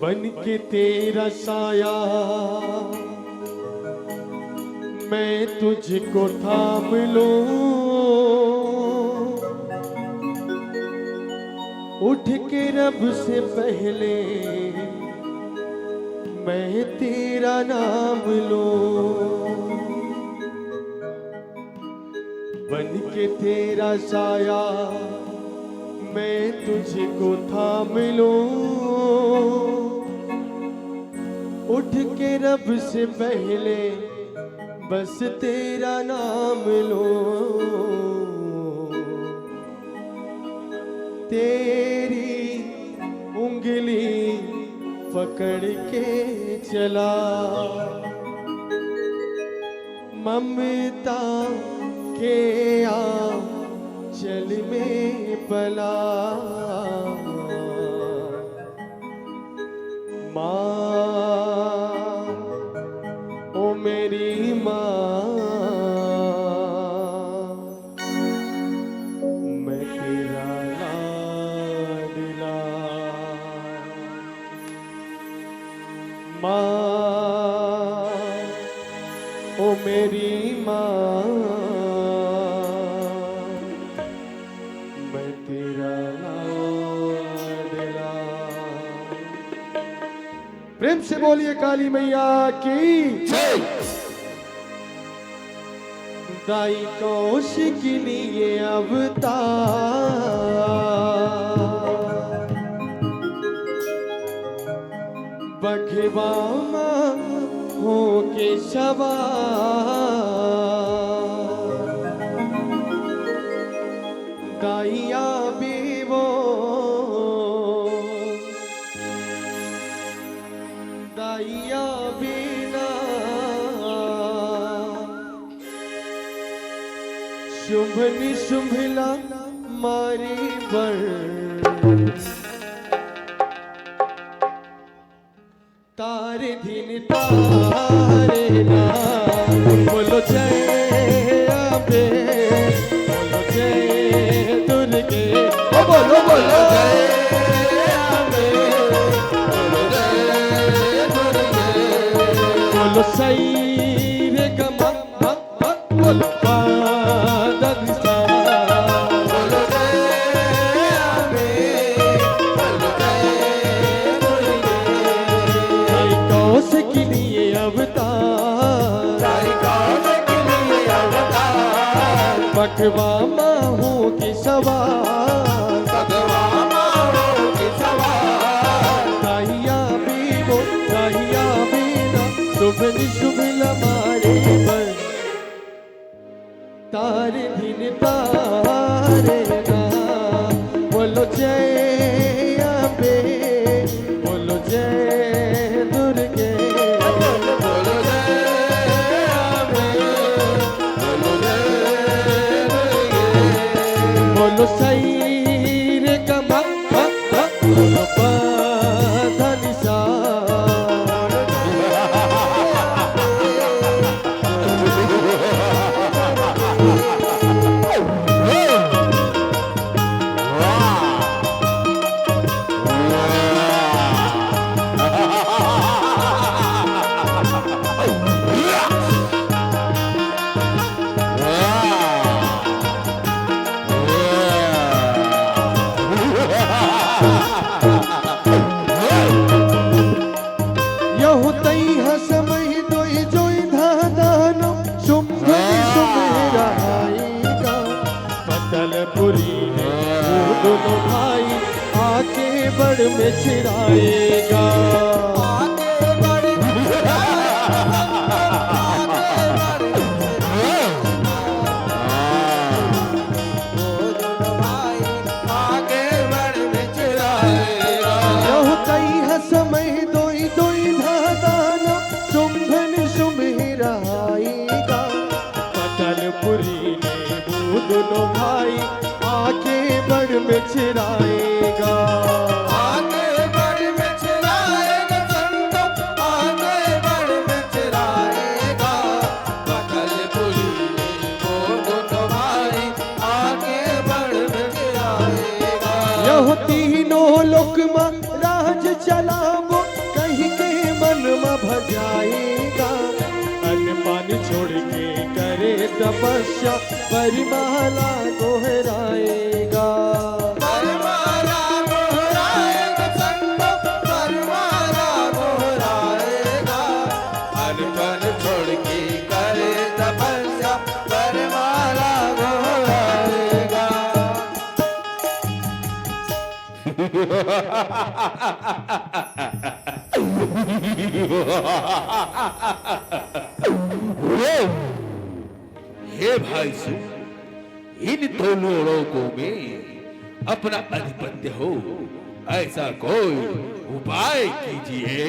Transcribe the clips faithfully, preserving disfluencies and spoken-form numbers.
बन के तेरा साया मैं तुझको थाम लूं, उठ के रब से पहले मैं तेरा नाम लूं। बन के तेरा साया मैं तुझको थाम लूं, उठ के रब से पहले बस तेरा नाम लूं। तेरी उंगली पकड़ के चला, ममता के आंचल में पला। माँ, ओ मेरी माँ, मैं तेरा लाडला। माँ, ओ मेरी माँ, मैं तेरा लाडला। प्रेम से बोलिए काली मैया की। जय। दाई कौशिकिनी ये अवतार, बघवा मा होके सवार। दाई आबे वो, दाई आबे ना, शुभ निशुभ ला मारे बर। तारे दिन तारे ना, बोलो जय अम्बे, बोलो जय दुर्गे। ओ बोलो, बोलो जय अम्बे, बोलो जय दुर्गे। बोलो सही रे गमा, मा, मा, बोलो पा, दा, नि, सा। बोलो जय अम्बे, बोलो जय दुर्गे। ताई कौशिकिनी ये अवतार, ताई कौशिकिनी ये अवतार, बघवा मा होके सवार, बघवा मा होके सवार। दाई आबे वो, दाई आबे ना, शुभ निशुभ ला मारे बर। तारे दिन तारे ना, बोलो जय अम्बे, बोलो जय दुर्गे। बोलो जय अम्बे, बोलो जय दुर्गे। बोलो सही रे गमा, मा, मा, बोलो पा, दा, नि, सा। यहू तइहा समय दोई जोई धादानो, शुंभ निशुंभ रहाई गा। पतलपुरी ले वो दुनो भाई आके बड़ में छिड़ाएगा। आगे बढ़ में छिड़ाएगा। यहू तइहा समय दोई दोई धादाना, शुंभ निशुंभ ही रहाएगा। पतलपुरी ले वो दुनो भाई आके बड़ में छिड़ाएगा। आगे बड़ में छिड़ाएगा संतो, आगे बड़ में छिड़ाएगा। पतलपुरी ले वो दुनो भाई लोक म राज चलाबो कहिके मन म भजाएगा। अन्न पानी छोड़ के करे तपस्या, वरमाला गोहराएगा। वरमाला गोहराएगा संतो, वरमाला गोहराएगा। अन्न पानी छोड़ के करे तपस्या, वरमाला गोहराएगा। हे भाई सु, इन दोनों लोकों में अपना आधिपत्य हो, ऐसा कोई उपाय कीजिए।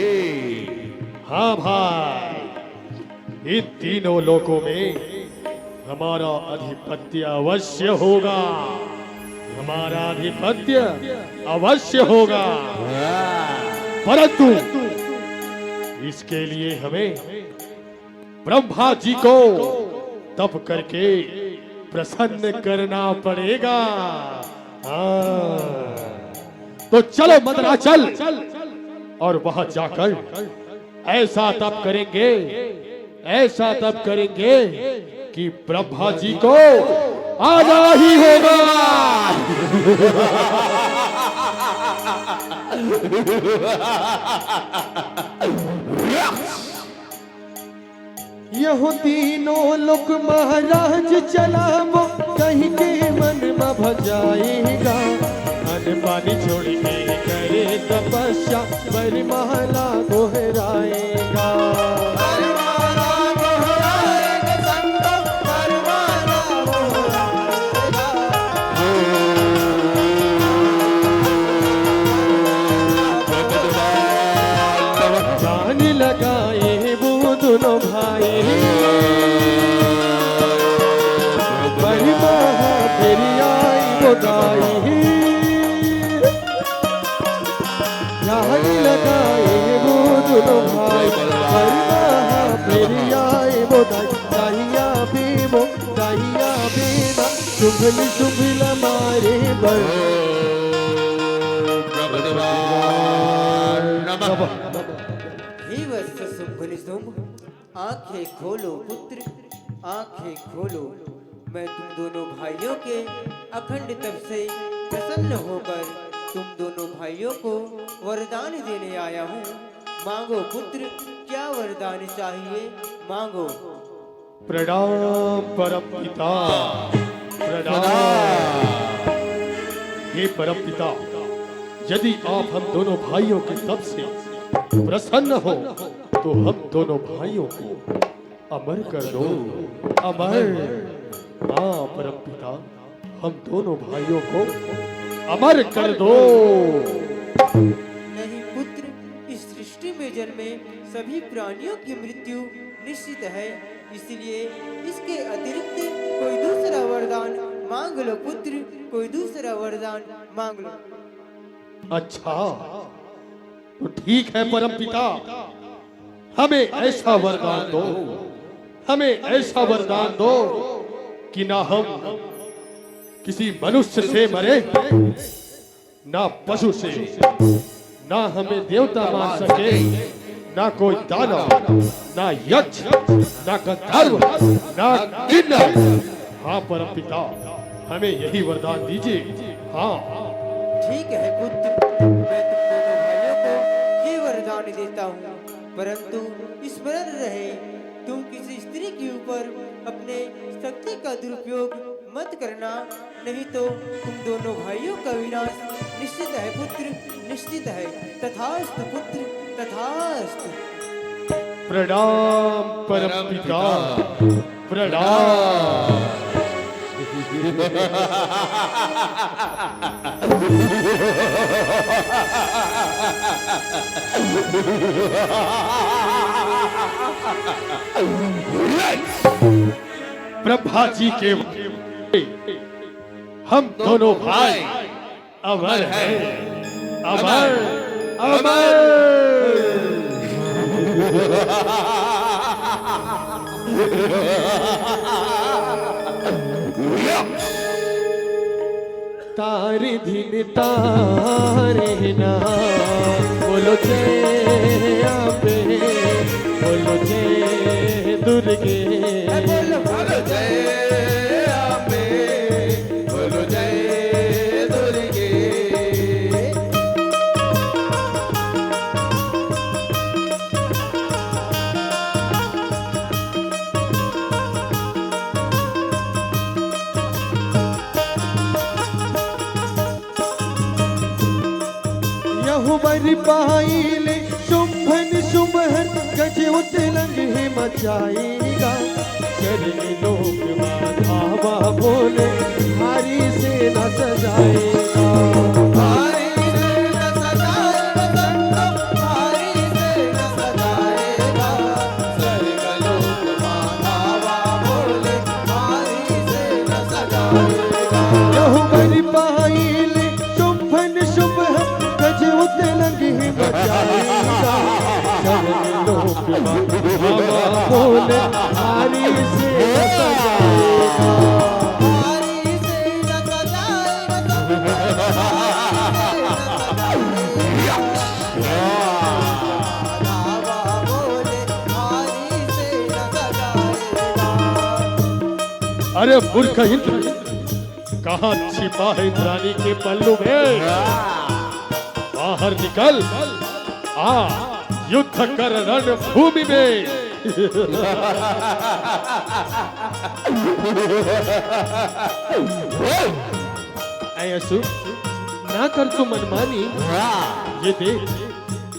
हाँ भाई, इन तीनों लोकों में हमारा आधिपत्य अवश्य होगा, हमारा आधिपत्य अवश्य होगा। परंतु इसके लिए हमें ब्रह्मा जी को तप करके प्रसन्न करना पड़ेगा। हाँ, तो चलो मंदराचल, और वहां जाकर ऐसा तप करेंगे, ऐसा तप करेंगे कि ब्रह्मा जी को आना ही होगा। यहू तीनों लोक म राज चलाबो कहिके मन म भजाएगा। अन्न पानी छोड़ के करे तपस्या, वरमाला गोहराएगा। वरमाला गोहराएगा संतो, वरमाला गोहराएगा। ध्यान लगाए वो दोनों भाई, बड़ी महा फेरी आई वो दाई। ध्यान लगाए वो दोनों भाई, बड़ी महा फेरी आई वो दाई। दाहिया भी वो, दाहिया भी ना, शुंभ निशुंभ ला मारे बर। हे वत्स शुंभ निशुंभ, आंखें खोलो पुत्र, आंखें खोलो। मैं तुम दोनों भाइयों के अखंड तप से प्रसन्न होकर तुम दोनों भाइयों को वरदान देने आया हूँ। मांगो पुत्र, क्या वरदान चाहिए, मांगो। प्रणाम परम पिता, प्रणाम। हे परम पिता, यदि आप हम दोनों भाइयों के तप से प्रसन्न हो, तो हम दोनों भाइयों को अमर कर दो, अमर। हाँ परम पिता, हम दोनों भाइयों को अमर कर दो। नहीं पुत्र, इस सृष्टि में जन्मे सभी प्राणियों की मृत्यु निश्चित है, इसलिए इसके अतिरिक्त कोई दूसरा वरदान मांग लो पुत्र, कोई दूसरा वरदान मांग लो। अच्छा, तो ठीक है परम पिता, हमें ऐसा वरदान दो, हमें ऐसा वरदान दो कि ना हम किसी मनुष्य से मरे, ना पशु से, ना हमें देवता मान सके, ना कोई दानव, ना यक्ष, ना गंधर्व, ना किन्नर। हाँ परम पिता, हमें यही वरदान दीजिए। हाँ। ठीक है पुत्र, मैं तुम दोनों भाइयों को ये वरदान देता हूँ, परंतु स्मरण रहे, तुम किसी स्त्री के ऊपर अपने शक्ति का दुरुपयोग मत करना, नहीं तो तुम दोनों भाइयों का विनाश निश्चित है पुत्र, निश्चित है। तथास्तु पुत्र, तथास्तु। प्रणाम परम पिता, प्रणाम। ब्रह्मा जी के हम दोनों भाई अमर हैं, अमर, अमर। तारी दिन तारे ना, बोलो जय अम्बे, बोलो जय दुर्गे। बोलो जय अम्बे, बोलो जय दुर्गे। यहु बर पाइले शुंभन शुंभन, गज उतलंग ही मचाएगा। शरण लोक माधावा बोले, भारी सेना सजाएगा। भारी सेना सजाएगा, भारी सेना सजाएगा। स्वर्ग लोक माधावा बोले, भारी सेना सजाएगा। यहु बर पाइले शुंभन शुंभन, गज उतलंग ही मचाएगा। शरण लोक माधावा बोले, भारी सेना सजाएगा। भारी सेना सजाएगा। अरे मूर्ख इंद्र, कहाँ छिपा है इंद्राणी के पल्लू में? बाहर निकल, आ, युद्ध कर रणभूमि में। ऐ असुर, ना कर तू मनमानी। ये देख,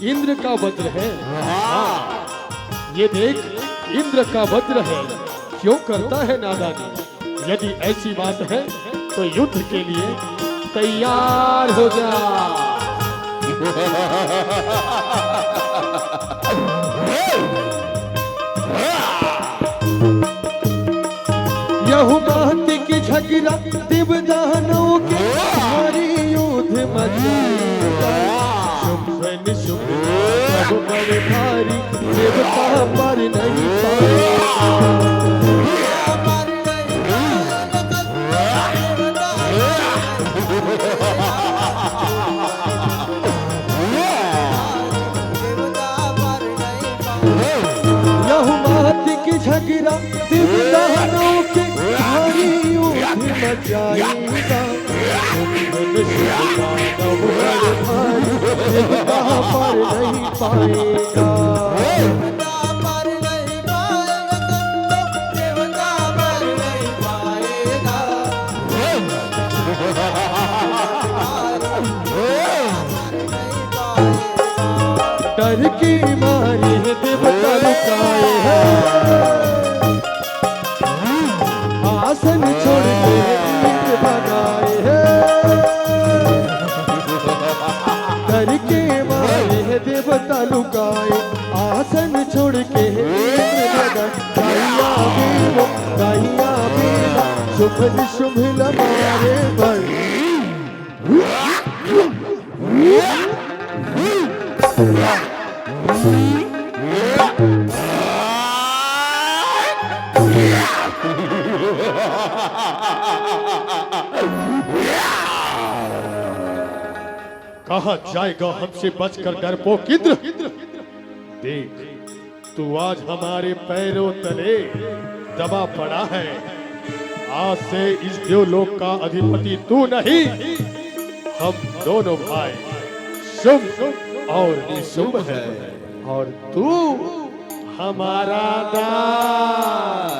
इंद्र का वज्र है। हाँ, ये देख, इंद्र का वज्र है, क्यों करता है नादानी? यदि ऐसी बात है तो युद्ध के लिए तैयार हो जा। यहु बात की झगड़ा देव दानव के, भारी युद्ध मचाएगा। शुंभन शुंभ सब बड़ भारी, देवता पर नहीं पाएगा। यहु मात की झगड़ा दिवदानों के, भारी ऊंट मचाएगा। शुंभन शुंभ दानव बड़ भारी, देवता पर नहीं पाएगा। डर के मारे देवता लुकाए हैं, आसन छोड़ के इंद्र बनाए हैं। डर के मारे देवता लुकाए, आसन छोड़ के इंद्र बनाए। दाहिया बेलो, दाहिया बेला, शुंभन शुंभ लमारे बल। कहाँ जाएगा हमसे बचकर डरपोक इंद्र? देख, तू आज हमारे पैरों तले दबा पड़ा है। आज से इस देवलोक का अधिपति तू नहीं, हम दोनों भाई शुंभ और निशुंभ हैं। और तू हमारा दास।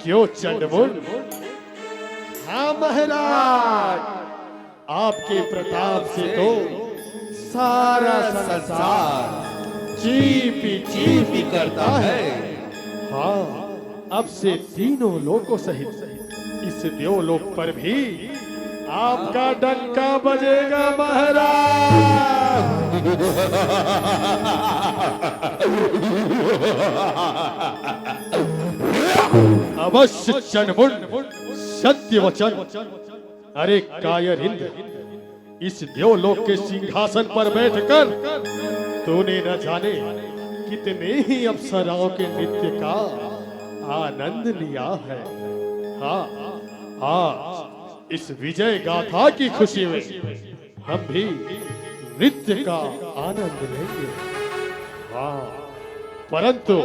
क्यों चंडमुंड? हाँ महाराज, आपके प्रताप से तो सारा संसार चीपी चीपी करता है। हाँ, अब से तीनों लोकों सहित इस देवलोक पर भी आपका डंका बजेगा महाराज। अवश्य चंडमुंड, सत्य वचन। अरे कायर इंद्र, इस देवलोक के सिंहासन पर बैठकर तूने न जाने कितने ही अप्सराओं के नृत्य का आनंद लिया है। हाँ, आज इस विजय गाथा की खुशी में हम भी नृत्य का आनंद लेंगे। हाँ, परंतु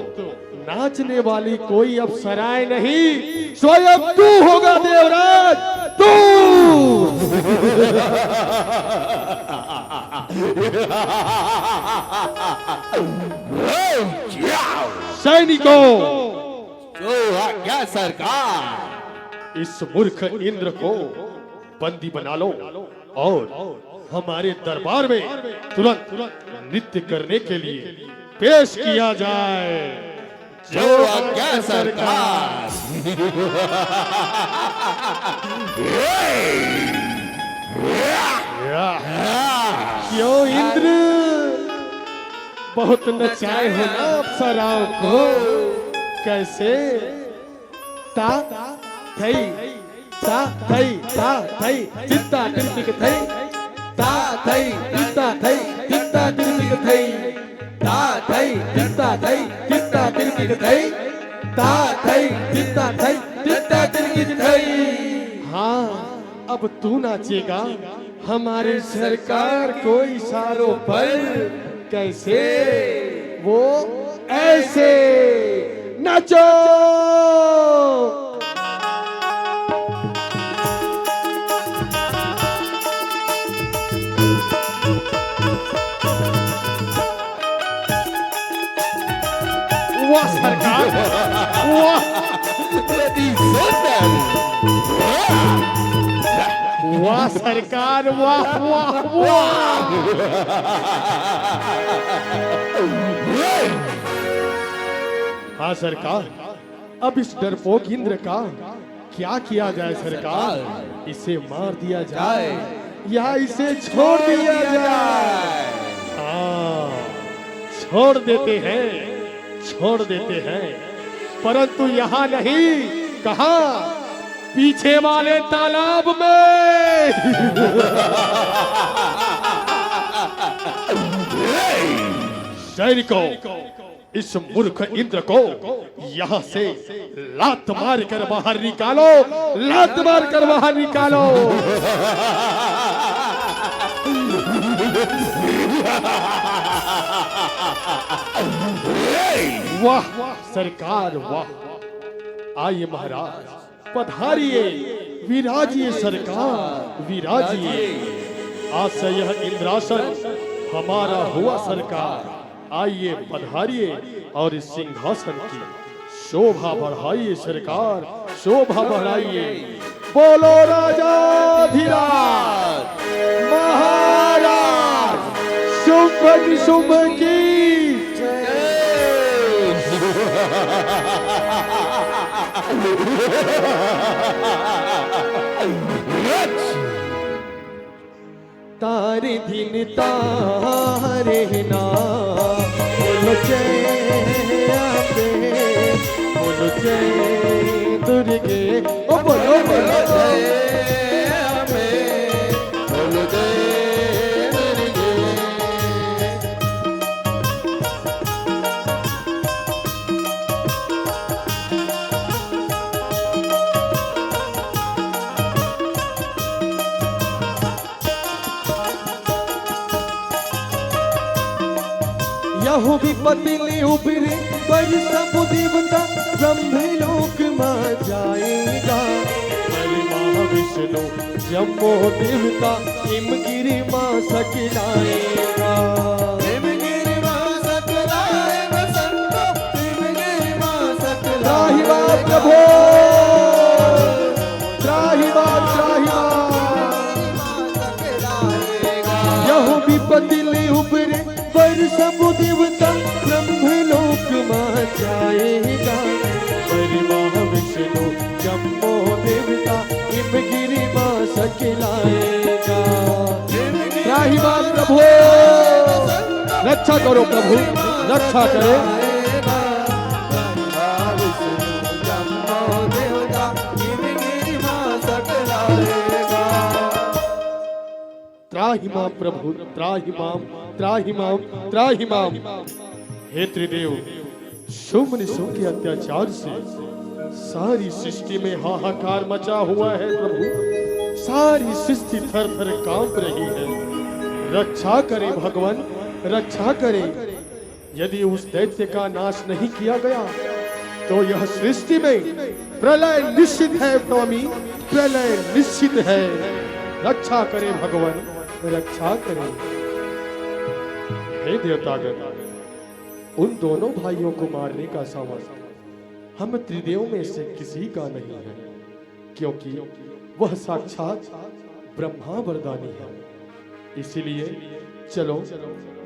नाचने वाली कोई अप्सराएं नहीं, स्वयं तू होगा देवराज, तू। सैनिकों, जो आज्ञा सरकार। इस मूर्ख इंद्र को बंदी बना लो और हमारे दरबार में तुरंत नृत्य करने के लिए पेश किया जाए। जो आज्ञा सरकार। क्यों इंद्र, बहुत नचाए हो ना अप्सराओं को? कैसे? ता, थई, ता, थई, ता, थई, तित्ता, तिरपिक, थई। ता, थई, तित्ता, थई, तित्ता, तिरपिक, थई। ता, थई, तित्ता, थई, तित्ता, तिरपिक, थई। ता, थई, तित्ता, थई, तित्ता, तिरपिक, थई। हाँ, अब तू नाचेगा हमारे सरकार को इशारों पर। कैसे? वो ऐसे। नाचो। वाह सरकार, वाह। अति सुंदर। वाह सरकार, वाह, वाह, वाह। हाँ सरकार, अब इस डरपोक इंद्र का क्या किया जाए सरकार? इसे मार दिया जाए या इसे छोड़ दिया जाए? हाँ, छोड़ देते हैं, छोड़ देते हैं, परंतु यहाँ नहीं। कहाँ? पीछे वाले तालाब में। सैनिकों, इस मूर्ख इंद्र को यहाँ से लात मार कर बाहर निकालो, लात मार कर बाहर निकालो। वाह सरकार, वाह। आइए महाराज, पधारिए, विराजिए सरकार, विराजिए। आज से यह इंद्रासन हमारा हुआ सरकार। आइए, पधारिए और इस सिंहासन की शोभा बढ़ाइए सरकार, शोभा बढ़ाइए। बोलो राजाधिराज महाराज शुंभ निशुंभ की। तारे दिन तारे ना, बोलो जय अम्बे, बोलो जय दुर्गे, ओ बोलो, बोलो जय अम्बे, बोलो जय दुर्गे। यहू विपत्ति ले उबरे, पर सब देवता ब्रह्मलोक मा जाएगा। पर महाविष्णु जम्बो देवता हिमगिरी मा सकलाएगा। हिमगिरी मा सकलाएगा संतो, हिमगिरी मा सकलाएगा। त्राहि मां प्रभो, त्राहि मां, त्राहि मां। यहू विपत्ति ले उबरे, पर सब देवता ब्रह्मलोक मा जाएगा। पर महाविष्णु जम्बो देवता हिमगिरी मा सकलाएगा। त्राहि मां प्रभो, रक्षा करो प्रभु, रक्षा करे। त्राहि मां प्रभु, त्राहि मां, त्राहि मां, त्राहि मां। हे त्रिदेव, शुंभ निशुंभ के अत्याचार से सारी सृष्टि में हाहाकार मचा हुआ है प्रभु। सारी सृष्टि थर थर कांप रही है। रक्षा करें भगवान, रक्षा करें। यदि उस दैत्य का नाश नहीं किया गया तो यह सृष्टि में प्रलय निश्चित है स्वामी, प्रलय निश्चित है। रक्षा करें भगवान, रक्षा करें। हे देवतागण, उन दोनों भाइयों को मारने का सामर्थ्य हम त्रिदेव में से किसी का नहीं है, क्योंकि वह साक्षात ब्रह्मा वरदानी है। इसीलिए चलो,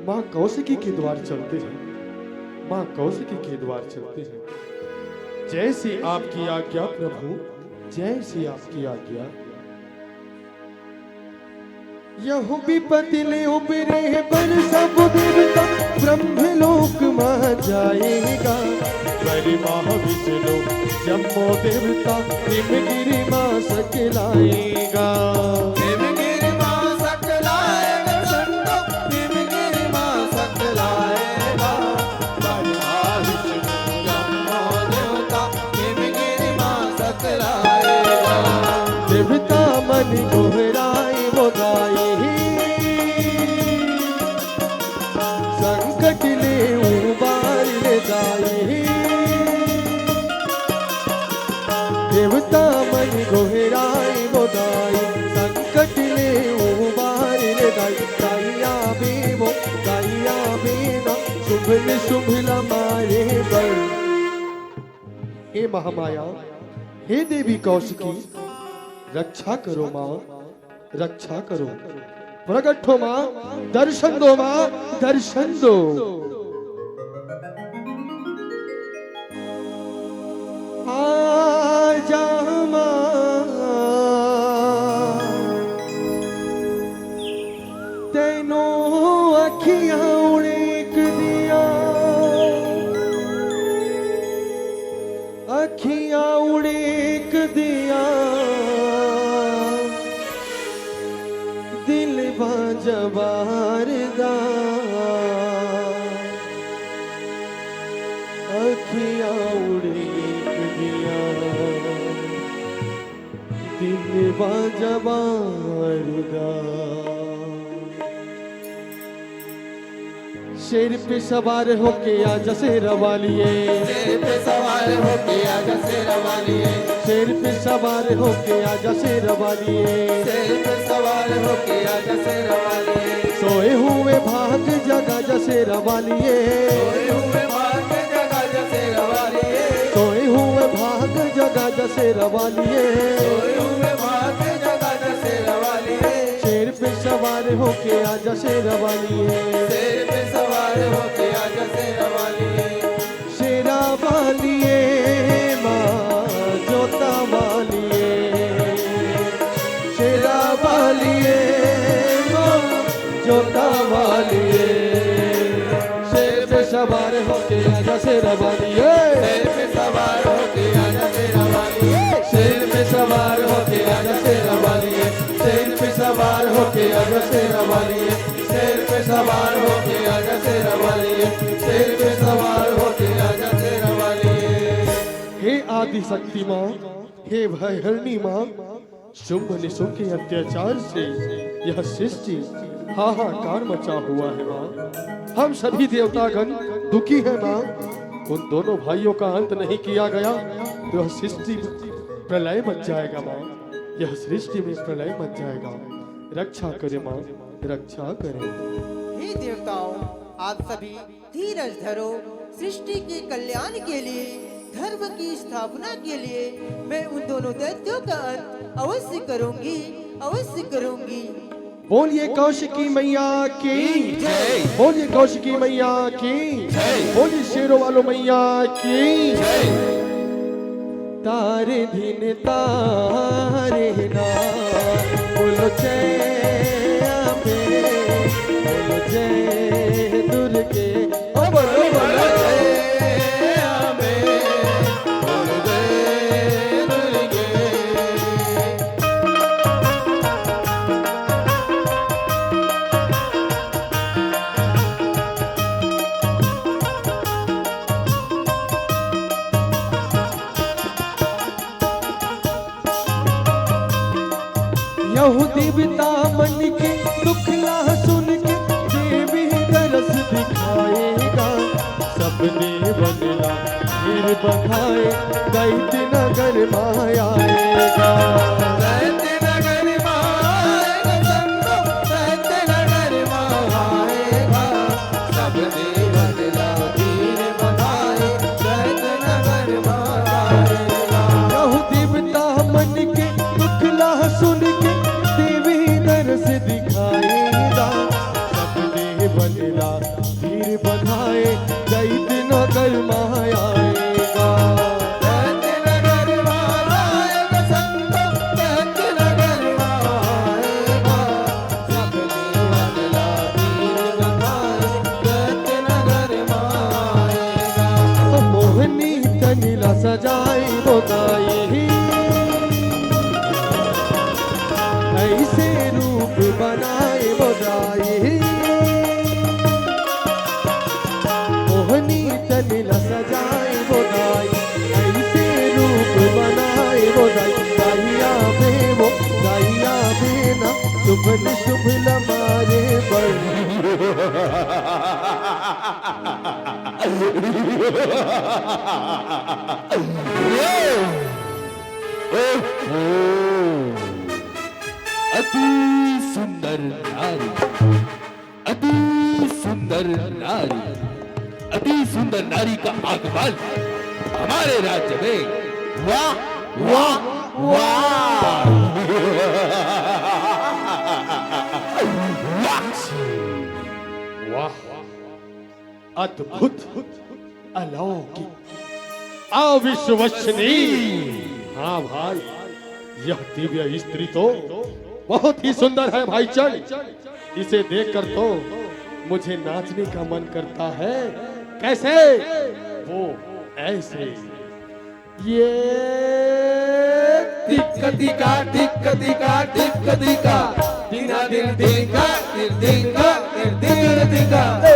माँ कौशिकी के द्वार चलते हैं, माँ कौशिकी के द्वार चलते हैं। जैसी आपकी आज्ञा प्रभु, जैसी आपकी आज्ञा। यहु विपति ले उबरे बर सब देवता, ब्रह्मलोक मा जाएगा। बरि महा विष्णु जम्मो देवता, हिमगिरि मा सकलाएगा। हिमगिरि मा सकलाएगा संतो, हिमगिरि मा सकलाएगा। बरि महा विष्णु जम्मो देवता, हिमगिरि मा सकलाएगा। देवता मन गोहराए वो गाए ही, संकट ले उबार ले जाए ही। देवता मन गोहराए वो गाए, संकट ले उबार ले गाए। गाइया बे वो, गाइया बे ना, शुभ निशुभ ला मारे बर। हे महामाया, हे देवी कौशिकी, रक्षा करो माँ, रक्षा करो। प्रगट हो माँ, दर्शन दो माँ, दर्शन दो। आजा माँ, तैनो अखियाँ उड़ेक दिया, अखियाँ उड़ेक दिया, दिल बाजवार दा। अखियाँ उड़ेक दिया, दिल बाजवार दा। शेर पे सवार होके आजा शेरा वालिए। शेर पे सवार होके आजा शेरा वालिए। शेर पे सवार होके आजा शेरा वालिए। शेर पे सवार होके आजा शेरा वालिए। सोए हुए भाग जगा जा शेरा वालिए। सोए हुए भाग जगा जा शेरा वालिए। सोए हुए भाग जगा जा शेरा वालिए। सोए हुए भाग जगा जा शेरा वालिए। शेर पे सवार होके आजा शेरा वालिए। शेर पे सवार होके आजा शेरा वालिए। शेरा वालिए माँ जोता वालिए। शेरा वालिए माँ जोता वालिए। शेर पे सवार होके आजा शेरा वालिए। शेर पे सवार होके आजा शेरा वालिए। शेर पे सवार होके आजा शेरा वालिए। शेर पे सवार होके आजा शेरा वालिए। शेर पे सवार होके आजा शेरा वालिए। शेर पे सवार होके आजा शेरा वालिए। हे आदि शक्ति माँ, हे भयहरणी माँ, शुंभ निशुंभ के अत्याचार से यह सृष्टि हाहाकार मचा हुआ है माँ। हम सभी देवतागण दुखी हैं माँ। उन दोनों भाइयों का अंत नहीं किया गया तो यह सृष्टि प्रलय मच जाएगा माँ। यह सृष्टि में प्रलय मच जाएगा। रक्षा करे माँ, रक्षा करे। हे देवताओं, आप सभी धीरज धरो। सृष्टि के कल्याण के लिए, धर्म की स्थापना के लिए मैं उन दोनों दैत्यों का अंत अवश्य करूंगी, अवश्य करूंगी। बोलिए कौशिकी मैया की जय। बोलिए कौशिकी मैया की जय। बोलिए शेरों वालों मैया की जय। तारे दिन तारे ना, बोलो जय अम्बे, बोलो जय दुर्गे। ओ बोलो, बोलो जय अम्बे, बोलो जय दुर्गे। कहूँ देवता मन के दुख ला सुन के देवी दरस दिखाएगा। सब देवन ला धीर बंधाए दैत्य नगर मा आएगा। दैत्य नगर मा आएगा संतो, दैत्य नगर मा आएगा। सब देवन ला धीर बंधाए दैत्य नगर मा आएगा। कहूँ देवता मन के दुख ला सुन के देवी दरस दिखाएगा। सब देवन ला धीर बंधाए दैत्य नगर मा आएगा। दैत्य नगर मा आएगा संतो, दैत्य नगर मा आएगा। सब देवन ला धीर बंधाए दैत्य नगर मा आएगा। मोहनी तन ला सजाए वो दाई, ऐसे रूप बनाए वो दाई। मोहनी तन ला सजाए वो दाई, ऐसे रूप बनाए वो दाई। दाई आवे वो, दाई आवे ना, शुभ निशुभ ला मारे बड़। ओहो! अति सुंदर नारी, अति सुंदर नारी, अति सुंदर नारी का आगमन हमारे राज्य में। वाह, वाह, वाह। वाह, वाह। अद्भुत, अलौकिक, अविश्वसनीय। हाँ भाई, यह दिव्य स्त्री तो बहुत ही सुंदर है भाई चंद। इसे देखकर तो मुझे नाचने का मन करता है। कैसे? वो ऐसे। ये तिक्क तिका, तिक्क तिका, तिक्क तिका, तिना दिल दिंका, दिल दिंका, दिल दिल दिंका। ए,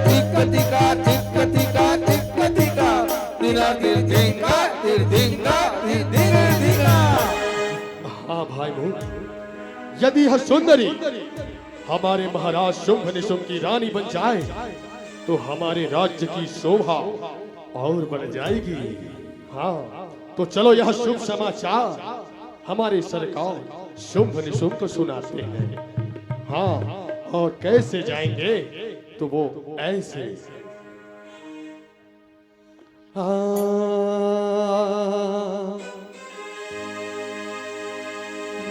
तिक्क तिका, तिक्क तिका, तिक्क तिका, तिना दिल दिंका, दिल दिंका, दिल दिल दिंका। हाँ भाई भूत, यदि यह सुंदरी हमारे महाराज शुंभ निशुंभ की रानी बन जाए तो हमारे राज्य की शोभा और बढ़ जाएगी। हाँ, तो चलो यह शुभ समाचार हमारे सरकार शुंभ निशुंभ को सुनाते हैं। हाँ, और कैसे जाएंगे तो वो ऐसे। हाँ,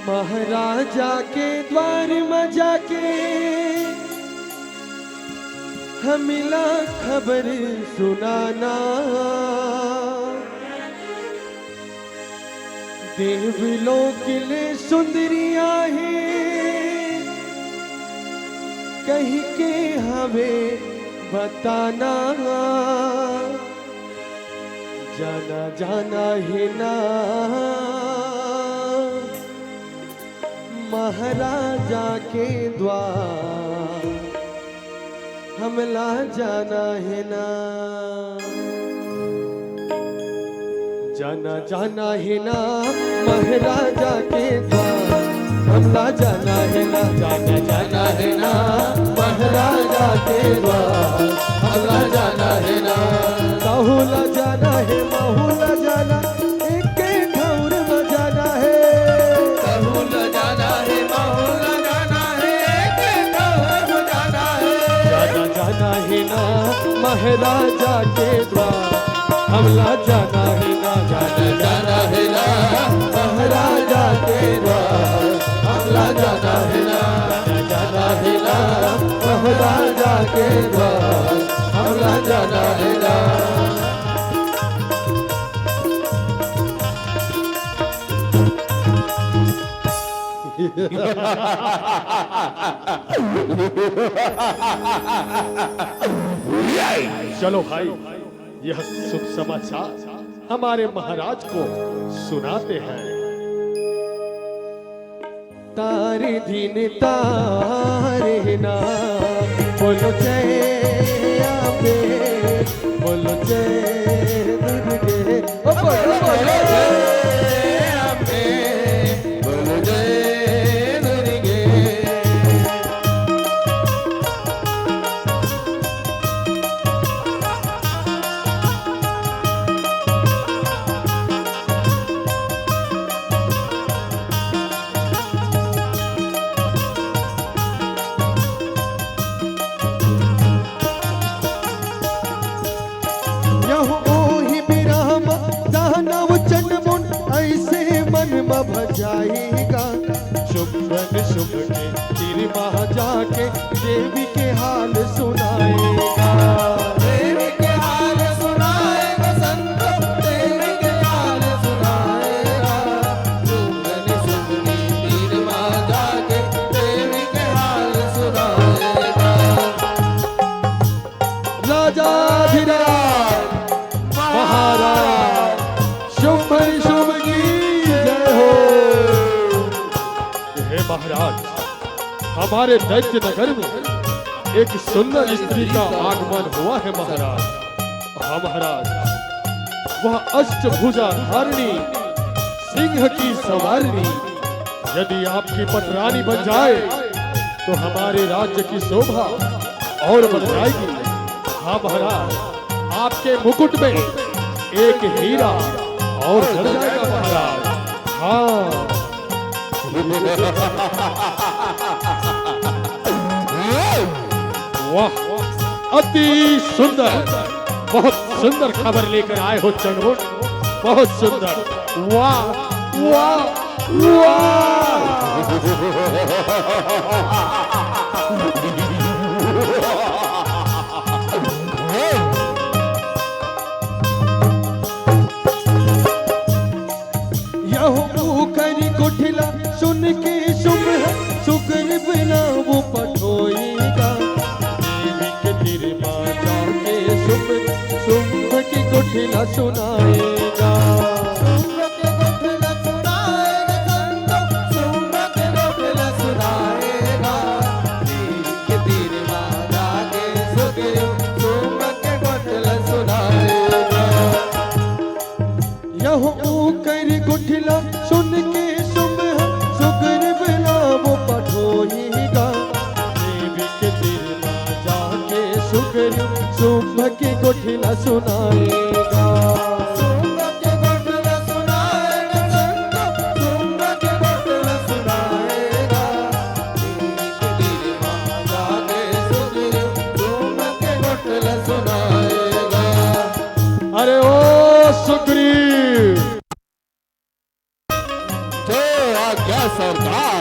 महाराजा के द्वार में जाके हमिला खबर सुनाना। देवलोक ले सुंदरी आहे कहि के हवे बताना। जाना जाना हे ना महाराजा के द्वार हमला जाना हे ना। जाना जाना हे ना महाराजा के द्वार हमला जाना हे ना। जाना जाना हे ना महाराजा के द्वार हमला जाना हे ना। कहूला जाना हे, महूला जाना, एके ठौर में जाना हे। कहूला जाना हे, महूला जाना हे, एके ठौर में जाना हे। जाना जाना हे ना महाराजा के द्वार हमला जाना हे ना। जाना जाना हे ना महाराजा के द्वार हमला जाना हे ना। जाना जाना हे ना महाराजा के द्वार हमला जाना हे ना। चलो भाई, यह शुभ समाचार हमारे महाराज को सुनाते हैं। तारे दिन तारे ना, बोलो जय अम्बे, बोलो जय दुर्गे। ओ बोलो, बोलो जय अम्बे, बोलो जय शुंभ निशुंभ की जय हो। हे महाराज, हमारे दैत्य नगर में एक सुंदर स्त्री का आगमन हुआ है महाराज। हाँ महाराज, वह अष्टभुजा धारिणी, सिंह की सवारिणी, यदि आपकी पटरानी बन जाए तो हमारे राज्य की शोभा और बढ़ जाएगी। हाँ महाराज, आपके मुकुट में एक हीरा और चढ़ जाएगा महाराज। हाँ। वाह, अति सुंदर, बहुत सुंदर खबर लेकर आए हो चंडमुंड, बहुत सुंदर। वाह, वाह, वाह। यहू करि गुठिला सुनि के शुंभ है, सुग्रीव नाउँ पठोइगा। देवि के तीर मा जाके शुंभ, शुंभ की गुठिला सुनाइगा। शुंभ की गुठिला सुनाइगा संतो, शुंभ की गुठिला सुनाइगा। देवि के तीर मा जाके सुग्रीव, शुंभ की गुठिला सुनाइगा। यहू करि गुठिला सुनि के शुंभ है, सुग्रीव नाउँ पठोइगा। देवि के तीर मा जाके सुग्रीव, शुंभ की गुठिला सुनाइगा। शुंभ की गुठिला सुनाइगा संतो, शुंभ की गुठिला सुनाइगा। देवि के तीर मा जाके सुग्रीव, शुंभ की गुठिला सुनाइगा। अरे ओ सुग्रीव, जो आज्ञा सरकार।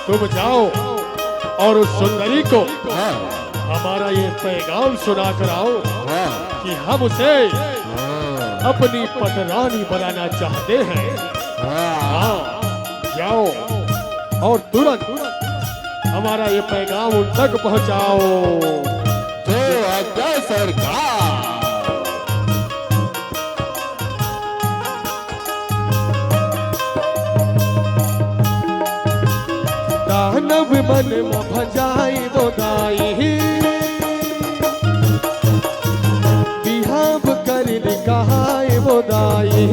तुम जाओ और उस सुंदरी को हाँ। हमारा ये पैगाम सुना कर आओ हाँ। कि हम उसे हाँ। अपनी पटरानी बनाना चाहते हैं। हाँ। हाँ, जाओ और तुरंत हमारा ये पैगाम उन तक पहुंचाओ। जो आज्ञा सरकार। दानव मन म भजाई वो दाई, बिहाव करिन कहाई वो दाई।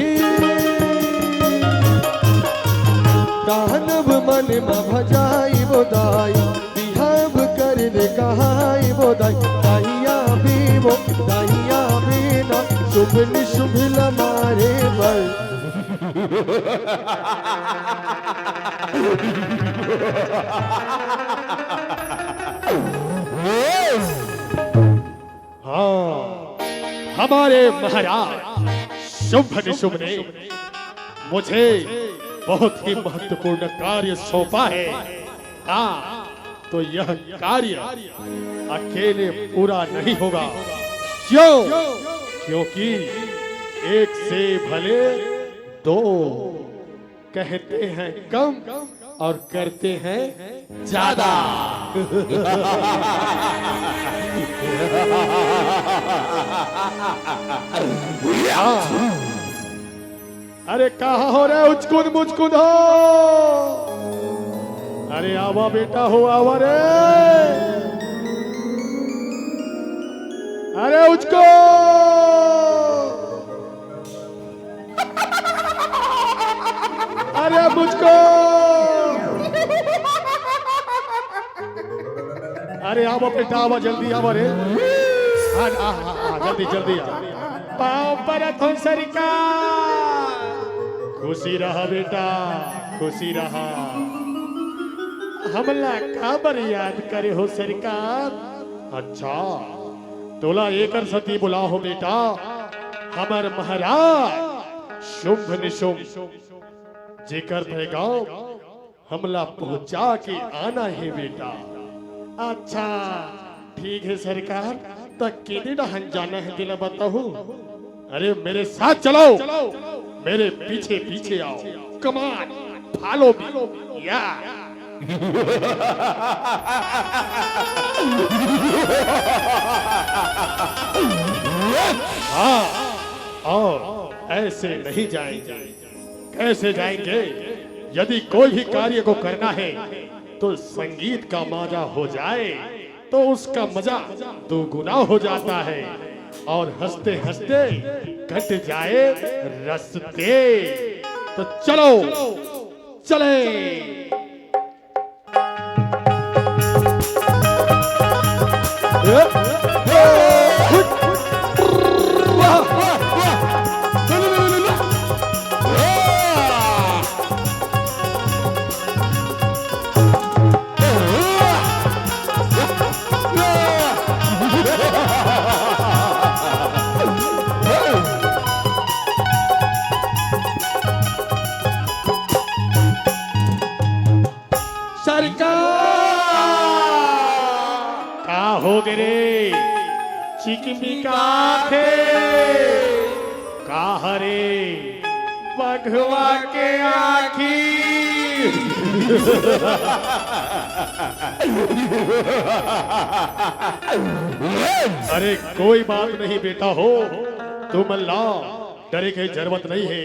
दानव मन म भजाई वो दाई, बिहाव करिन कहाई वो दाई। दाइया भी वो, दाइया भी ना, शुंभ निशुंभ ल मारे बर। हाँ, हमारे महाराज शुंभ निशुंभ ने मुझे बहुत ही महत्वपूर्ण कार्य सौंपा है। हाँ, तो यह कार्य अकेले पूरा नहीं होगा। क्यों? क्योंकि एक से भले दो, कहते हैं कम और करते हैं ज्यादा। हाँ। अरे कहाँ हो रे उचकुन मुचकुन हो? अरे आवा बेटा हो, आवा रे। अरे उचको, अरे मुझको, अरे आवा बेटा, आवा, जल्दी आवा रे। आ, आ, आ, आ, जल्दी, जल्दी आ। पाँव परत हों सरकार। खुशी रहा बेटा, खुशी रहा। हमला काबर याद करे हो सरकार? अच्छा, तोला एकर सेती बुलाए हों बेटा, हमर महाराज शुंभ निशुंभ जेकर पैगाम हमला पहुंचा के आना हे बेटा। अच्छा, ठीक हे सरकार, त केदे डहन जाना हे तेला बताहू। अरे मेरे साथ चलो, मेरे पीछे पीछे आओ। Come on, follow me। या। हाँ। और ऐसे नहीं जाएंगे। कैसे जाएंगे? यदि कोई भी कार्य को करना है तो संगीत का माजा हो जाए तो उसका मजा दोगुना हो जाता है और हंसते हंसते कट जाए रस्ते। तो चलो चले। सरकार। का हो गे रे? चिकमिकाथे। का हरे? बघवा के आँखी। अरे कोई बात नहीं बेटा हो, तू मन ला डरे के जरूरत नहीं है।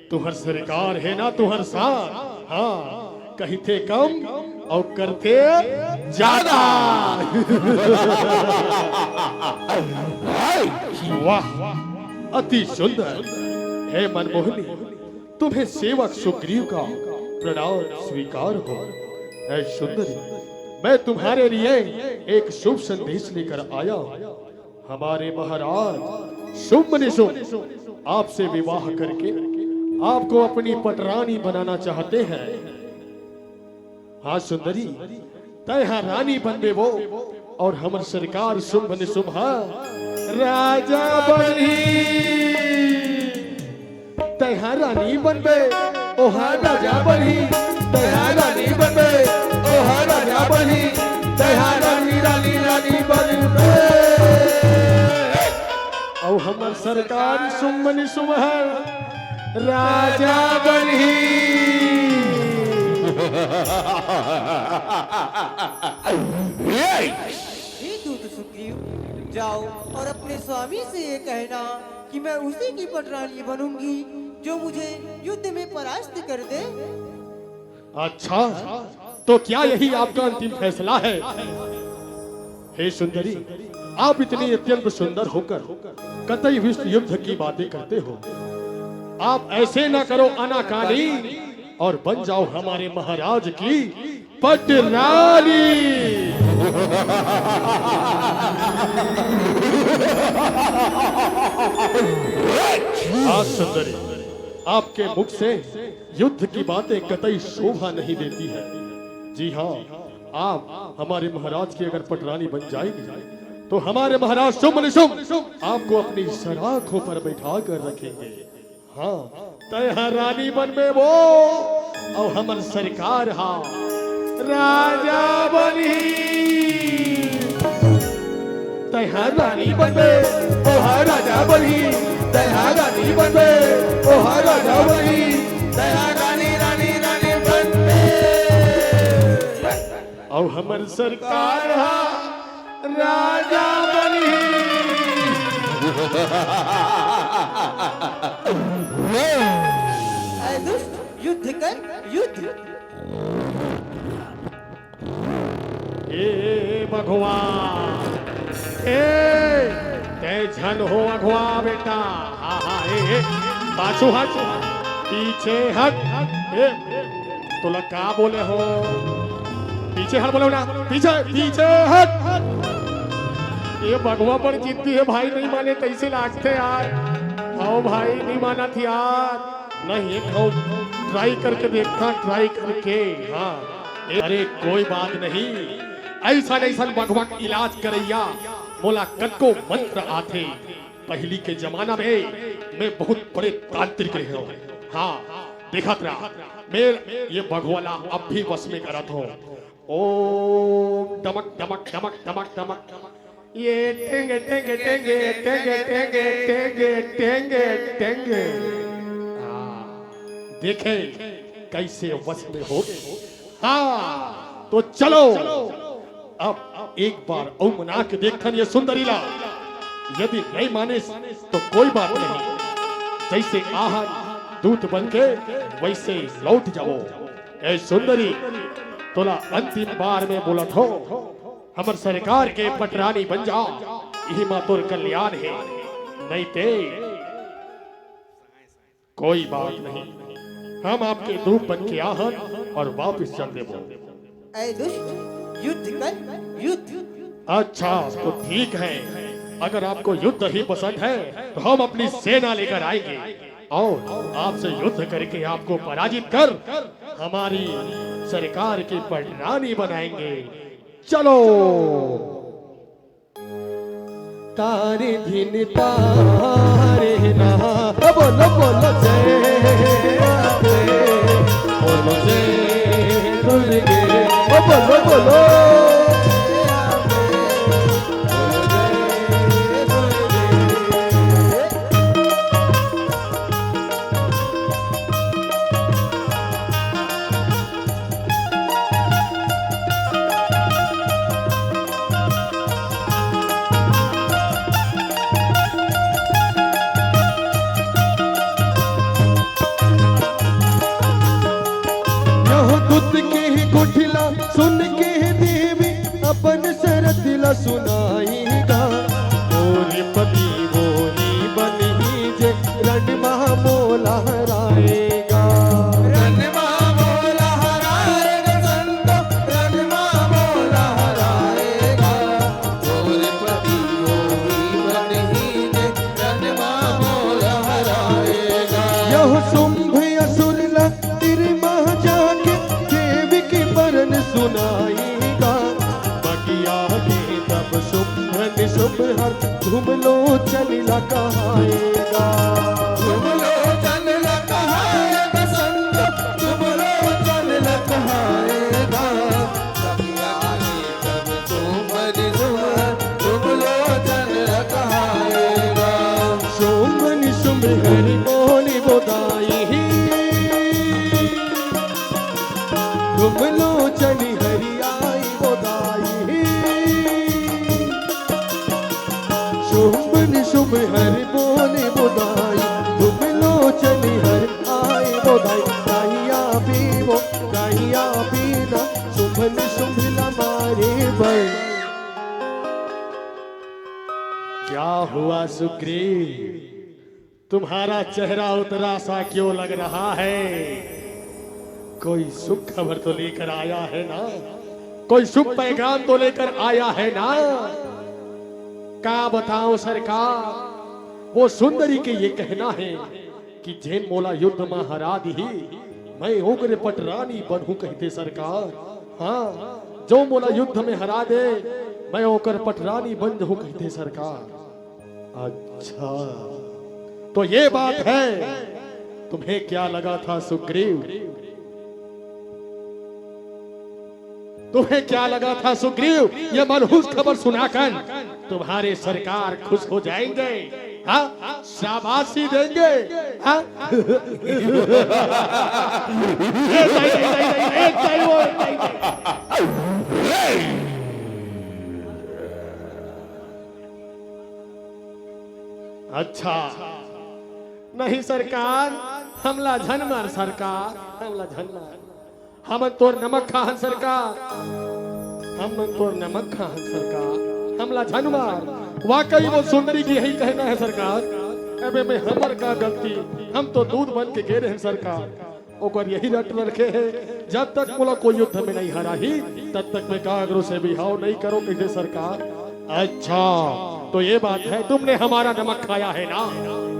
तुहर सरकार है ना, तुहर साथ, हाँ, कहिथे कम और करथे ज्यादा। वाह, अति सुंदर। हे मनमोहनी, तुम्हें सेवक सुग्रीव का प्रणाम स्वीकार हो। हे सुंदरी, मैं तुम्हारे लिए एक शुभ संदेश लेकर आया हूँ। हमारे महाराज शुंभ निशुंभ आपसे विवाह करके आपको अपनी पटरानी बनाना चाहते हैं। हाँ सुंदरी, तैं हा रानी बनबे वो, और हमर सरकार शुंभ निशुंभ हा राजा बनही। तैं हा रानी बनबे, ओहा राजा बनही। तैं हा रानी बनबे, ओहा राजा बनही। तैं हा रानी, रानी, रानी बनबे। अउ हमर सरकार शुंभ निशुंभ हा राजा बनही। हे दूत सुग्रीव, जाओ और अपने स्वामी से ये कहना कि मैं उसी की पटरानी बनूंगी जो मुझे युद्ध में परास्त कर दे। अच्छा, तो क्या यही आपका अंतिम फैसला है? हे सुंदरी, आप इतनी अत्यंत सुंदर होकर कतई विश्व युद्ध की बातें करते हो। आप ऐसे ना करो अनाकानी और बन जाओ हमारे महाराज की पटरानी। हाँ सुंदरी, आपके मुख से युद्ध की बातें कतई शोभा नहीं देती है। जी हाँ, आप हमारे महाराज की अगर पटरानी बन जाएंगी तो हमारे महाराज शुंभ निशुंभ आपको अपनी सराखों पर बैठा कर रखेंगे। हाँ, तैं हा रानी बनबे वो, अउ हमर सरकार हा राजा बनही। तैं हा रानी बनबे, ओहा राजा बनही। तैं हा रानी बनबे, ओहा राजा बनही। तैं हा रानी, रानी, रानी बनबे। अउ हमर सरकार हा राजा बनही। अरे दुष्ट, युद्ध कर, युद्ध। ए बघवा, ए, तैं झन हो अघवा बेटा। हाँ, हाँ, ए, ए, पाछू हट, पीछे हट। ए, तोला का बोले हो? पीछे हट बोले हो ना, पीछे, पीछे हट। ए बघवा बड़ जिद्दी हे भाई, नहीं माने तइसे लागथे यार। हव भाई, नहीं मानत यार। नहीं, एक ठो try करके देखथन, try करके। हाँ, ए, अरे कोई बात नहीं, अइसन अइसन बघवा के इलाज करइया मोला कतको मंत्र आथे। पहिली के जमाना में मैं बहुत बड़े तांत्रिक रहे हूँ। हाँ, देखत रहा, मैं ये बघवा ला अब भी वश में करत हूँ। ओम डमक डमक डमक डमक डमक। ये टेंगे टेंगे टेंगे टेंगे टेंगे टेंगे टेंगे। हाँ, देखे कैसे वश में हो गए। हाँ, तो चलो अब एक बार अउ मना के देखथन ये सुंदरी ला। यदि नहीं माने तो कोई बात नहीं, जइसे आहन दूत बन के वइसे लौट जावो। ए सुंदरी, तोला अंतिम बार में बोलत हो, हमर सरकार के पटरानी बन जा, इही मा तोर कल्याण हे, नहीं ते कोई बात नहीं, हम आपके दूत बन के आहन और वापस चल देबो। ऐ दुष्ट, युद्ध कर, युद्ध। अच्छा, तो ठीक है, अगर आपको युद्ध ही पसंद है, तो हम अपनी सेना लेकर आएंगे और आपसे युद्ध करके आपको पराजित कर हमारी सरकार की पटरानी बनाएंगे। चलो। तारे धिन तारे ना, बोलो, बोलो, जय राधे, बोलो, जय दुर्गे, ओ, बोलो, बोलो। यह दूत के गुठला सुन के देवी अपन सरत ला सुनाई गा। मोर पति मोही बनही जे रण मा मोला हराएगा। रण मा मोला हराएगा संतो, रण मा मोला हराएगा। मोर पति मोही बनही जे रण मा मोला हराएगा। यह शुंभ असुर ला तीर मा जाके देवी के बरन सुनाएगा। बगिया में तब शुंभ निशुंभ हर धूम लोचन ला कहाएगा। धूम लोचन ला कहाएगा संत, धूम लोचन ला कहाएगा। बगिया में तब शुंभ निशुंभ हर धूम लोचन ला कहाएगा। शुंभ निशुंभ हरि बोल बोदाई ही। धूम लोचन हरि आई बोदाई ही। शुंभ निशुंभ हरि बोल बोदाई। धूम लोचन हरि आई बोदाई। कहिया पीबो, कहिया पीना, शुंभ निशुंभ ला मारे बर। क्या हुआ सुग्रीव? तुम्हारा चेहरा उतरा सा क्यों लग रहा है? कोई शुभ खबर तो लेकर आया है ना? कोई शुभ पैगाम तो लेकर आया है ना? का बताऊं सरकार, वो सुंदरी के ये कहना है कि जेन मोला युद्ध म हरा दिही, मैं ओकरे पटरानी बनहूं कहिथे सरकार। हाँ, जो मोला युद्ध में हरा दे, मैं ओकर पटरानी बन जहूं कहिथे सरकार। अच्छा, तो ये बात है। तुम्हें क्या लगा था सुग्रीव? तुम्हें क्या लगा था सुग्रीव, ये मनहूस खबर सुनाकर तुम्हारे सरकार खुश हो जाएंगे? हाँ, शाबाशी देंगे। हाँ? ए, नहीं, नहीं, नहीं, नहीं, नहीं, नहीं, वो, नहीं, नहीं। अच्छा, नहीं सरकार, हमला झन मार सरकार, हमला झन मार। हमन तोर नमक खाहन सरकार, हमन तोर नमक खाहन सरकार, हमला झन मार। वाकई वो सुंदरी के यही कहना है सरकार। अबे में हमर का गलती, हम तो दूत बन के गे रहेन सरकार। ओकर यही रट रखे हे, जब तक मोला कोई युद्ध में नहीं हराही, तब तक मैं काकरो से बिहाव नहीं करों कहिथे सरकार। अच्छा, तो ये बात है, तुमने हमारा नमक खाया है ना,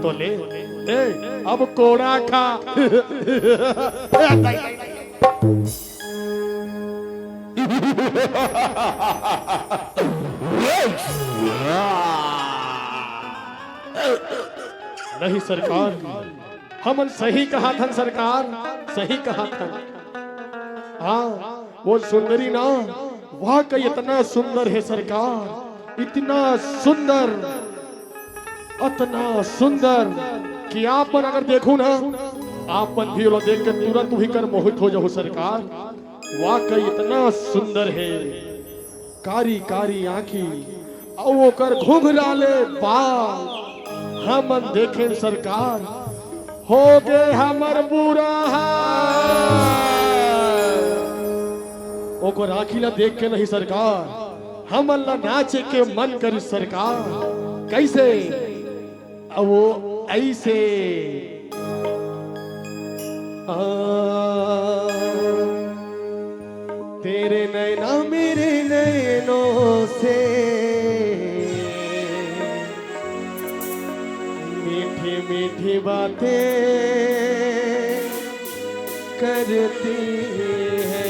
तो ले, ले, अब कोड़ा खा। नहीं सरकार, हमन सही कहाथन सरकार, सही कहाथन। हाँ, वो सुंदरी ना, वाकई इतना सुंदर है सरकार, इतना सुंदर, इतना सुंदर कि आप मन अगर देखो ना, आप मन भी ओला देख के तुरंत वही कर मोहित हो जाओ सरकार। वाकई इतना सुंदर है, कारी कारी आँखी अउ ओकर घुघराले बाल। हमन देखेन सरकार, हो गे हमर बुरा हाल। ओकर आँखी ला देख के नहीं सरकार, हमन ला नाचे के मन करिस सरकार। कइसे? अब वो अइसे। आ, तेरे नैना मेरे नैनों से मीठी मीठी बातें करती है।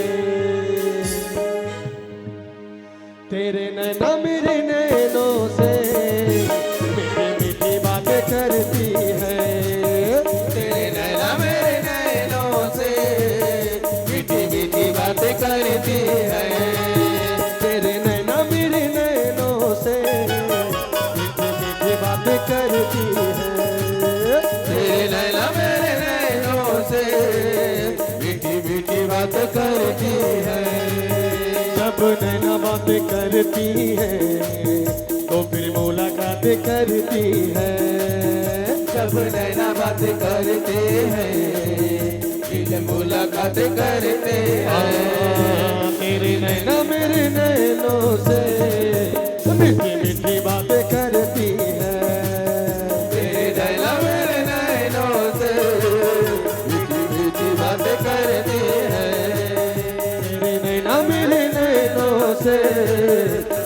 तेरे नैना मेरे नैनों से मीठी मीठी बातें करती है। तेरे नैना मेरे नैनों से मीठी मीठी बातें करती है। तेरे नैना मेरे नैनों से मीठी मीठी बातें करती है। तेरे नैना मेरे नैनों से मीठी मीठी बात करती है। जब नैना बात करती है तो फिर मुलाकात करती है। जब नैना बात करती है फिर मुलाकात करती है। हाँ, तेरे नैना मेरे नैनों से मीठी मीठी बातें करती है। तेरे नैना मेरे नैनों से मीठी मीठी बातें करती है। तेरे नैना मेरे नैनों से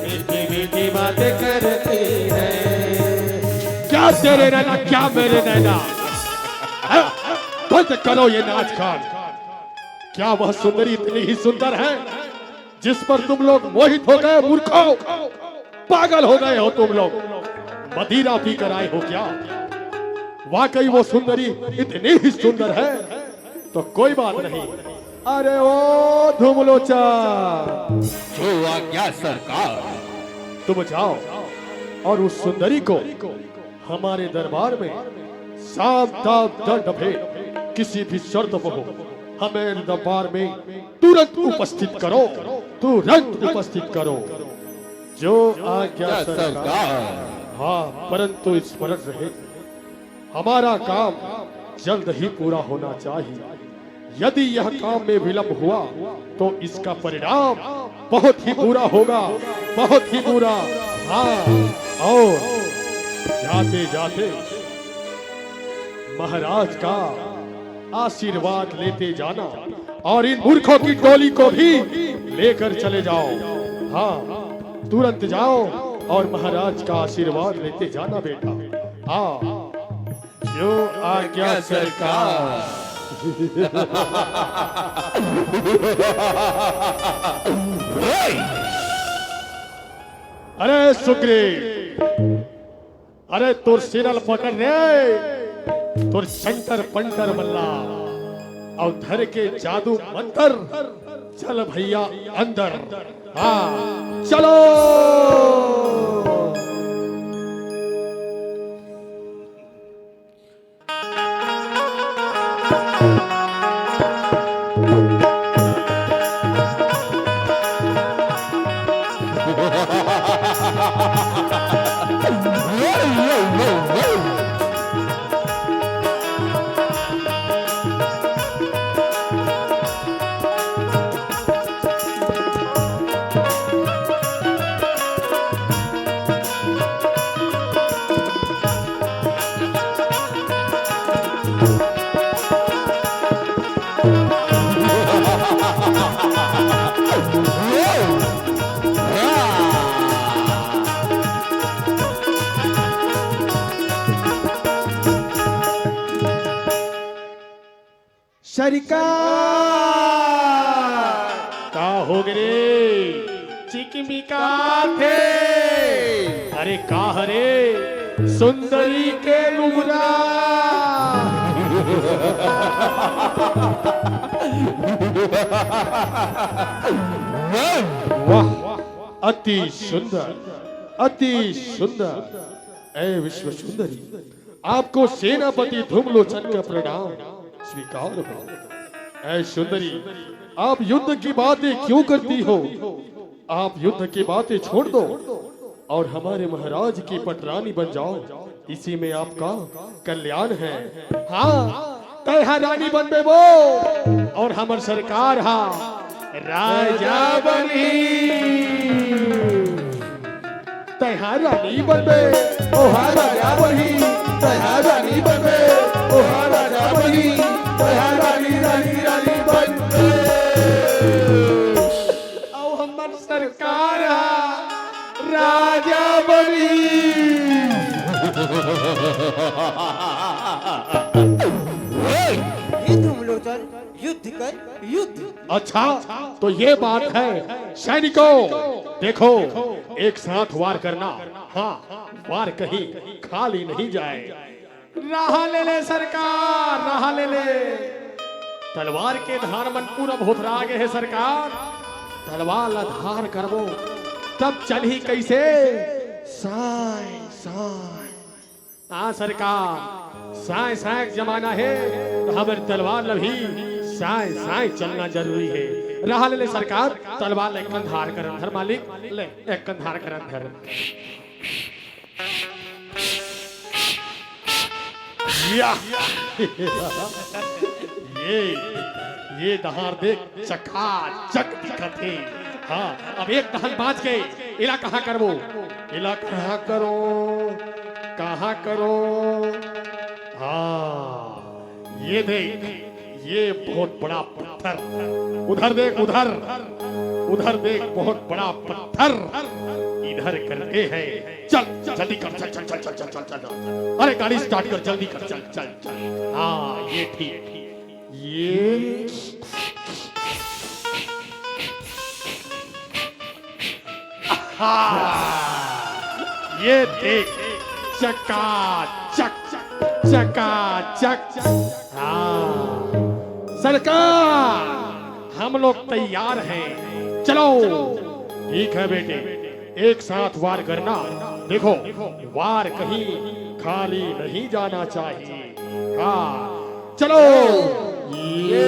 मीठी मीठी बातें करती है। क्या तेरे नैना, क्या मेरे नैना? हैं? बंद करो ये नाच गान। क्या वह सुंदरी इतनी ही सुंदर है जिस पर तुम लोग मोहित हो गए? मूर्खो, पागल हो गए हो तुम लोग, मदिरा पी कर आए हो क्या? वाकई वो सुंदरी इतनी ही सुंदर है तो कोई बात नहीं। अरे ओ धूमलोचा, जो आज्ञा सरकार। तुम जाओ और उस सुंदरी को हमारे दरबार में साम दाम दंड भेद किसी भी शर्त पर हो, हमारे दरबार में तुरंत उपस्थित करो, तुरंत उपस्थित करो। जो आज्ञा सरकार। हाँ, परंतु स्मरण रहे, हमारा काम जल्द ही पूरा होना चाहिए। यदि यह काम में विलंब हुआ तो इसका परिणाम बहुत ही बुरा होगा, बहुत ही बुरा। हाँ, और जाते जाते महाराज का आशीर्वाद लेते जाना और इन मूर्खों की टोली को भी लेकर चले जाओ। हाँ, तुरंत जाओ और महाराज का आशीर्वाद लेते जाना बेटा। हाँ, जो आज्ञा सरकार। अरे सुग्रीव, अरे तोर सेना ल पकड़ रे, तोर चंटर पंटर बल्ला, अउ धर के जादू मंतर, चल भैया अंदर। हाँ, चलो। सरकार। का हो गे रे? चिकमिकाथे। अरे का हरे? सुंदरी के लुगरा। वाह, अति सुंदर, अति सुंदर। ऐ विश्व सुंदरी, आपको सेनापति धूमलोचन का प्रणाम स्वीकार हो। ऐ सुंदरी, आप युद्ध की बातें क्यों करती हो? आप युद्ध की बातें छोड़ दो और हमारे महाराज की पटरानी बन जाओ। इसी में आपका कल्याण है। हाँ, तैं हा रानी बनबे वो, और हमर सरकार हा राजा बनही। तैं हा रानी बनबे, ओ हा राजा बनही। तैं हा रानी बनबे, ओ हा राजा बनही। तैं हा रानी, रानी, रानी बनबे। अउ हमर सरकार हा राजा बनही। हे धूमलोचन, युद्ध कर, युद्ध। अच्छा, तो ये बात है सैनिकों, देखो, एक साथ वार करना। हाँ, वार कहीं खाली नहीं जाए। राह ले ले सरकार, राह ले ले। तलवार के धार मन पूरा भोथरा गे हे सरकार। तलवार ला धार करबो, तब चलही कइसे? साय, साय। हाँ सरकार, साय, साय के जमाना हे, तो हमर तलवार ला भी साय, साय चलना जरूरी हे। राह ले ले सरकार, तलवार ला एक कन धार करन धर मालिक, ले, एक कन धार करन धर। या। ये, ये डहार देख, चकाचक दिखत हे। हाँ, अब एक डहन बाँच गे, एला कहाँ करबो? एला कहाँ करो? कहाँ करो? हाँ, ये देख, ये बहुत बड़ा पत्थर। उधर देख, उधर, उधर देख, बहुत बड़ा पत्थर इधर करके है। चल, जल्दी कर, चल, चल, चल। अरे, गाड़ी स्टार्ट कर, जल्दी कर, चल, चल, चल। हाँ, ये ठीक, ये। हाँ, ये देख, चकाचक, चकाचक। हाँ, सरकार, हम लोग तैयार हैं, चलो। ठीक है बेटे, एक साथ वार करना। देखो, वार कहीं खाली नहीं जाना चाहिए। हाँ, चलो। ये।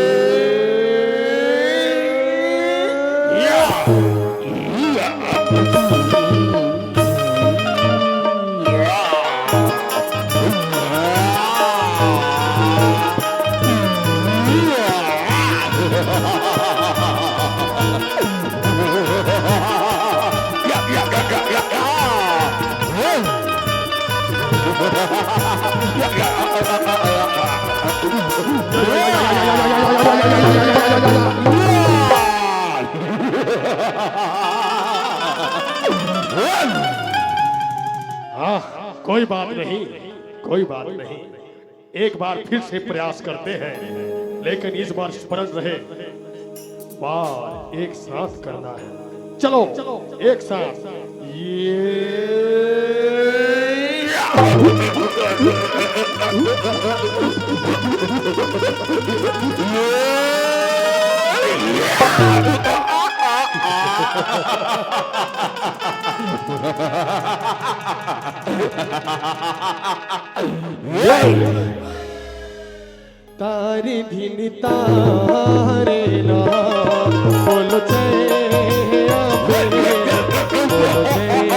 हाँ, कोई बात नहीं, कोई बात नहीं। एक बार फिर से प्रयास करते हैं, लेकिन इस बार स्मरण रहे, वार एक साथ करना है। चलो, एक साथ। ये। तारी धिन तारे ला, बोलो जय अम्बे, बोलो जय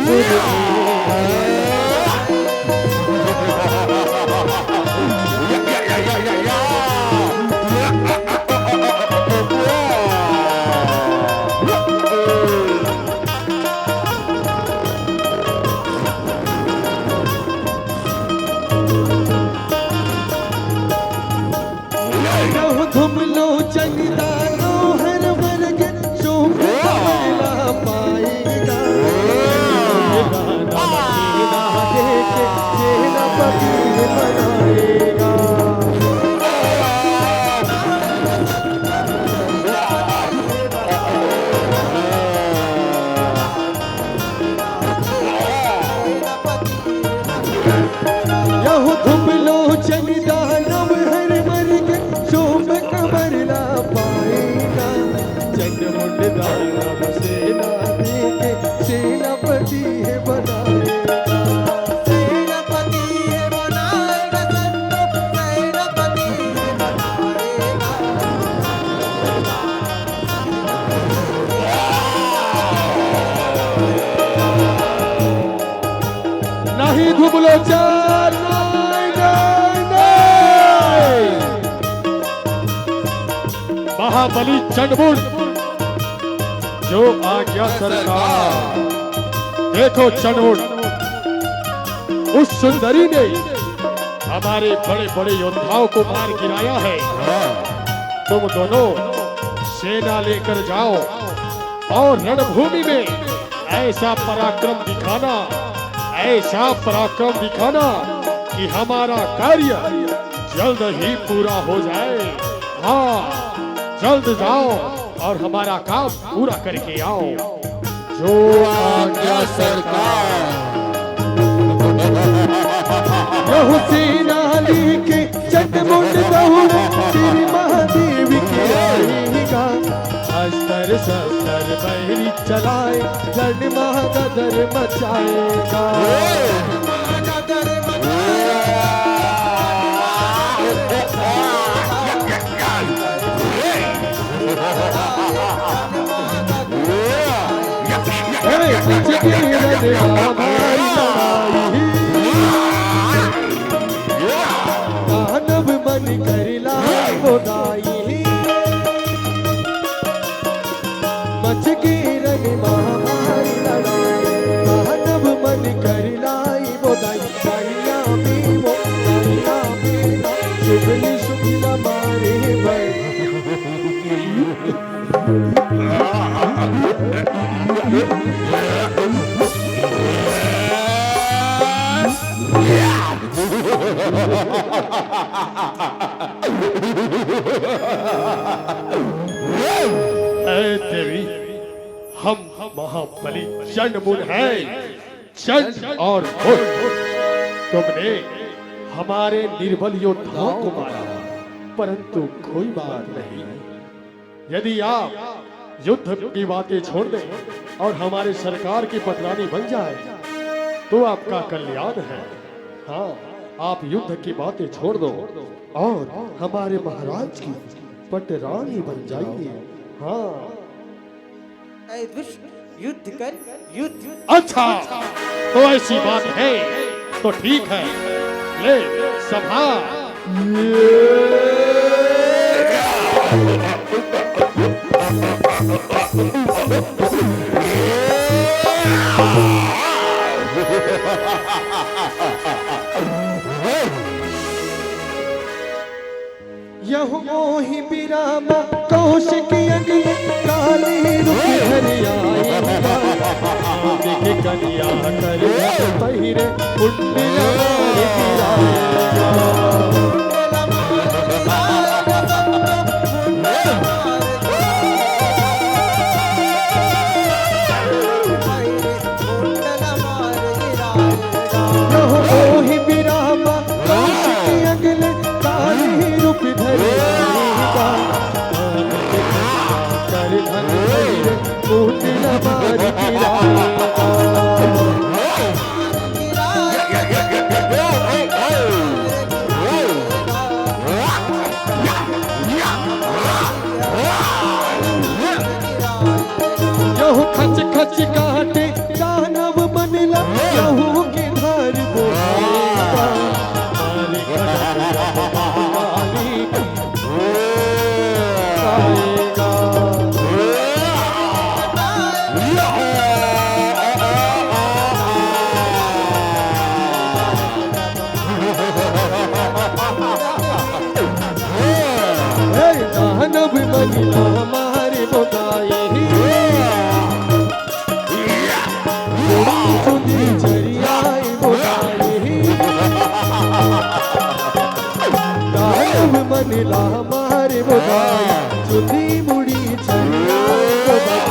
गुरु। रहु धुम लोचन दानो हर वर्ग शोभ कमला पाएगा। दाना दक्षिणा देके सेनापति बनाएगा। यहु धुम लोचन दानव हर वर्ग शोभ कमला पाएगा। चंड मुंड दानव सेना देके सेनापति है बनाएगा। सेनापति है बनाएगा, चंड सेनापति है बनाएगा। नहीं धुबलो, नहीं, नहीं, नहीं। महाबली चंडमुंड, जो आज्ञा सरकार। देखो चंडमुंड, उस सुंदरी ने हमारे बड़े बड़े योद्धाओं को मार गिराया है। तुम दोनों सेना लेकर जाओ और रणभूमि में ऐसा पराक्रम दिखाना, ऐसा पराक्रम दिखाना कि हमारा कार्य जल्द ही पूरा हो जाए। हाँ, जल्द जाओ और हमारा काम पूरा करके आओ। जो आज्ञा सरकार। यहु सेना लेके चंडमुंड दौड़, श्री महादेव की आएगा। अस्त्र शस्त्र बैरी चलाए, जन महागदर मचाएगा। हे, मच गई रण हमारी लड़ाई। दानव मन कर लाई बोलाई। मच गई रण हमारी लड़ाई। दानव मन कर लाई बोलाई। सैया भी वो, सैया भी ना। सुगली सुगला मारे बल। ऐ देवी, हम महाबली चंडमुंड हैं। चंड और मुंड, तुमने हमारे निर्बल योद्धाओं को मारा, परंतु कोई बात नहीं। यदि आप युद्ध की बातें छोड़ दें और हमारे सरकार की पटरानी बन जाए, तो आपका कल्याण है। हाँ, आप युद्ध की बातें छोड़ दो और हमारे महाराज की पटरानी बन जाइए। हाँ। ऐ दुष्ट, युद्ध कर, युद्ध। अच्छा, तो ऐसी बात है, तो ठीक है, ले, सभा। यहु मोहि बिरामा कौशिक अगले, काली रूप धरि आएगा। देख कन्या कर पहिरे कुंडल मार गिराएगा। यहु मोहि बिरामा कौशिक अगले, काली रूप धरि आएगा। कर धन धैर्य कुंडल मार गिराएगा। यहु खच खच काटे दानव मन ला, यहु के धार बोहाएगा। मारे खड़ग काली आएगा। हे दानव मन ला मार बोहाए। मुड़ी सुधी चरियाई बोहाए। दानव मन ला मार बोहाए। सुधी मुड़ी चरियाई बोहाए।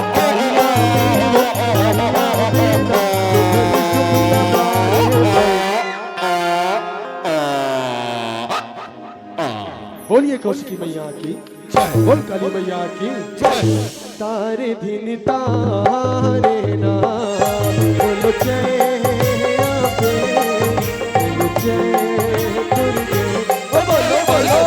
बोलिए कौशिकी मैया की जय। बोल काली मैया की जय। तारे दिन तारे ना, बोलो जय अम्बे, बोलो जय दुर्गे। ओ बोलो, बोलो।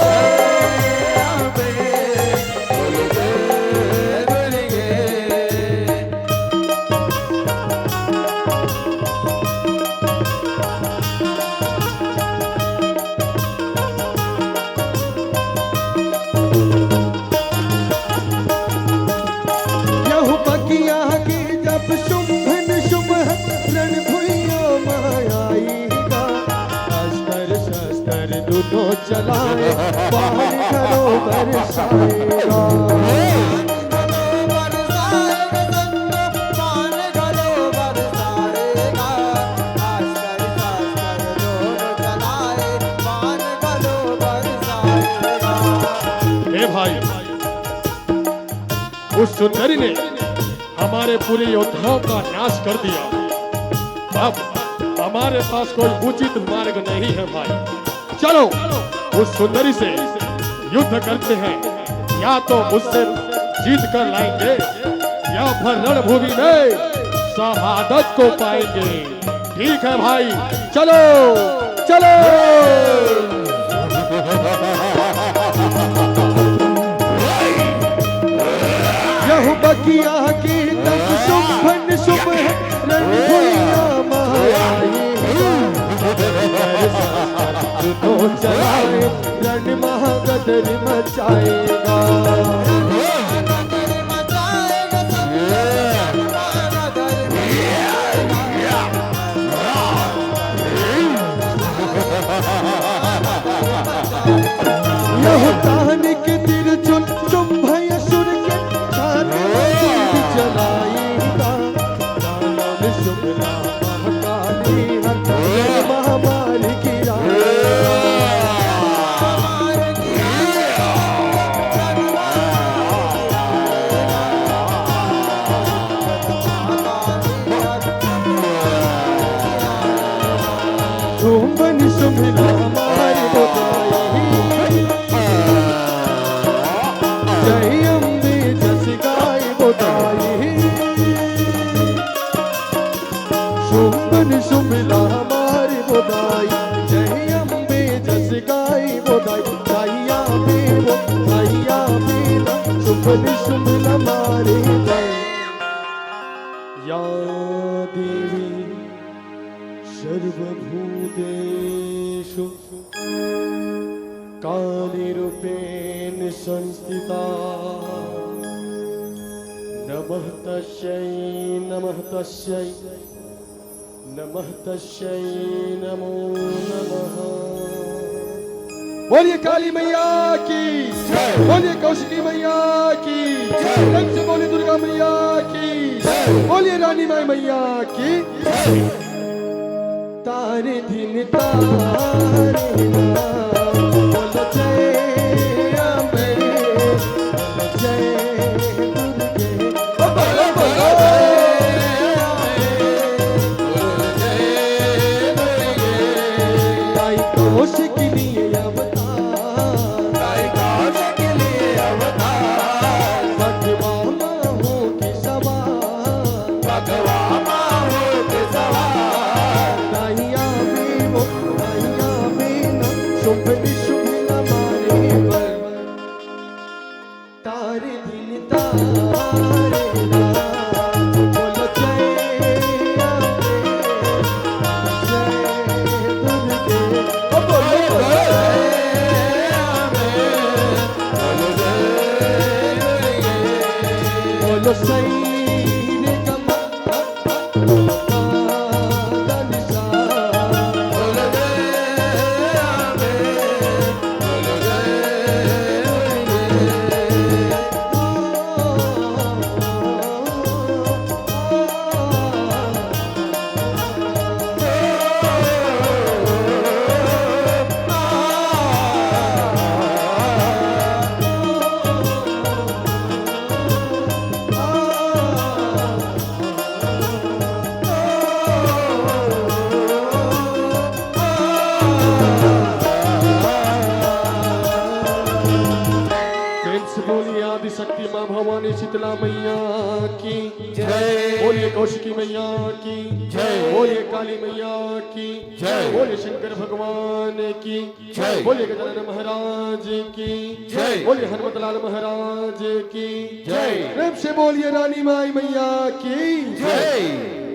तो चलाए, पानी घलो बरसाएगा। हे भाई, उस सुंदरी ने हमारे पूरे योद्धाओं का नाश कर दिया। अब हमारे पास कोई उचित मार्ग नहीं है भाई। चलो, उस सुंदरी से युद्ध करते हैं, या तो मुझसे जीत कर लाएंगे, या फिर रणभूमि में शहादत को पाएंगे। ठीक है भाई, चलो, चलो। यहु बगिया के तक शुंभन शुंभ है, रण भुइयां माई। तो चलाए, रण महागदर मचाएगा। यहु तानिक तिरछुल शुंभ असुर के छाती में तीर चलाएगा। दानव शुंभला महाकाली हर महामारी गिराएगा। शुंभन शुंभला मारी बोलाई, जय अम्बे जस गाई बोलाई। शुंभन शुंभला मारी बोलाई, जय अम्बे जस गाई बोलाई। ताइया भी वो, ताइया भी ना, शुंभन शुंभला मारी बोलाई। या देवी सर्वभूतेषु कालीरूपेण संस्थिता। नमः तस्यै, नमः तस्यै, नमः तस्यै, नमो नमः। बोलिए काली मैया की, बोलिए कौशिकी मैया की, प्रेम से बोलिए दुर्गा मैया की, बोलिए रानी माई मैया की। तारे दिन तारे ना, बोलो जय अम्बे, बोलो जय दुर्गे। ओ बोलो, बोलो। ताई कौशिकी लिए अवतार, ताई कौशिकी लिए अवतार। भगवा माँ हो के सवार, भगवा माँ हो के सवार। ताइया भी वो, ताइया भी ना, शुंभन शुंभला मारी बोलाई। तारे दिन तारे ना, बोलो जय अम्बे, जय दुर्गे। ओ बोलो, बोलो। बोलो सही रे कमल। प्रेम से बोलिए आदिशक्ति माँ भवानी शीतला मैया की जय। बोलिए कौशिकी मैया की जय। बोलिए काली मैया की जय। बोलिए शंकर भगवान की जय। बोलिए गजानन महाराज की जय। बोलिए हनुमतलाल महाराज की जय। प्रेम से बोलिए रानी माई मैया की जय।